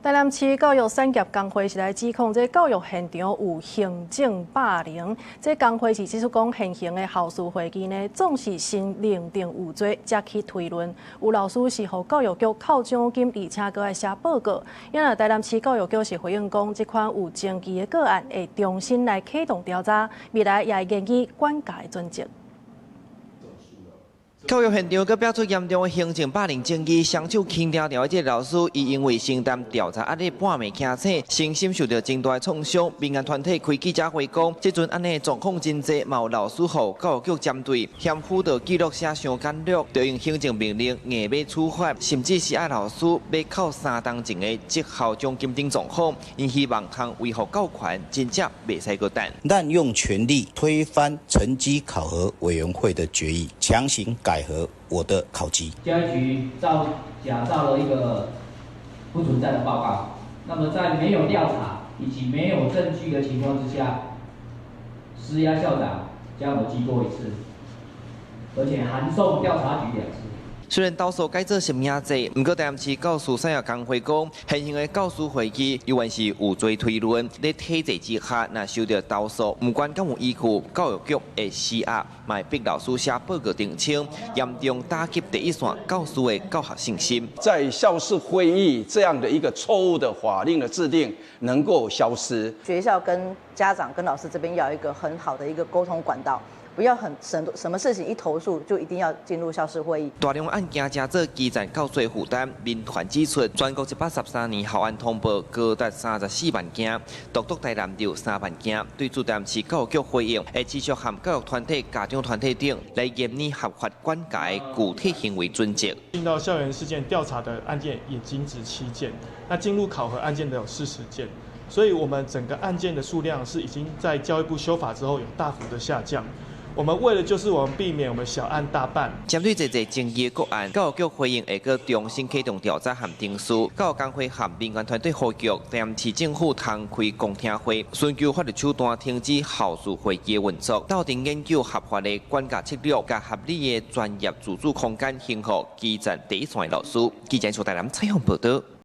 台南市教育產業工會是來指控這教育現場有行政霸凌。這工會是指出講，現行的校事會議呢，總是先認定有罪，才去推論。有老師是予教育局扣獎金，而且閣愛寫報告。因為台南市教育局是回應講，這款有爭議的個案會重新來啟動調查，未來也會研擬管教的準則。教育現場閣爆出嚴重的行政霸凌爭議，雙手輕條條的這个老師，伊因為承擔調查壓力，半暝驚醒，身心受到真大的創傷。民間團體開記者會講，這陣按呢狀況真濟，嘛有老師予教育局針對，嫌輔導記錄寫傷簡略，就用行政命令硬欲處罰，甚至是愛老師欲扣3冬前的績效獎金等狀況。𪜶希望通維護教權，真正袂使閣等。濫用權力推翻成績考核委員會的決議，強行改核我的考績。教育局造假造了一個不存在的報告，那麼在沒有調查以及沒有證據的情況之下，施壓校長將我記過一次，而且函送調查局兩次。雖然投訴改做實名制，毋過台南市教師產業工會講，現行的教師會議猶原是有罪推論，佇體制之下，若收到投訴，毋管敢有依據，教育局會施壓，嘛會逼老師寫報告澄清，嚴重打擊第一線教師的教學信心。在校事會議這樣的一個錯誤的法令的制定能夠消失，學校跟家長跟老師這邊要有一個很好的一個溝通管道。不要很什什麼事情一投訴就一定要進入校事會議。大量案件成做基層教師負擔，民團指出，全國113年校案通報高達34萬件，獨獨台南就3萬件。對此台南市教育局回應，會持續和教育團體、家長團體等來研擬合法管教的具體行為準則。進到校園事件調查的案件也僅止7件，那進入考核案件的有40件，所以我們整個案件的數量是已經在教育部修法之後有大幅的下降。我們為的就是我們避免我們小案大辦。針對這個爭議的個案，教育局回應會閣重新啟動調查和程序。教育工會和民間團體呼籲台南市政府通開公聽會，尋求法律手段停止校事會議的運作，鬥陣研究合法的管教策略，佮合理的專業自主空間，幸福基層第一線的老師。記者從台南採訪報道。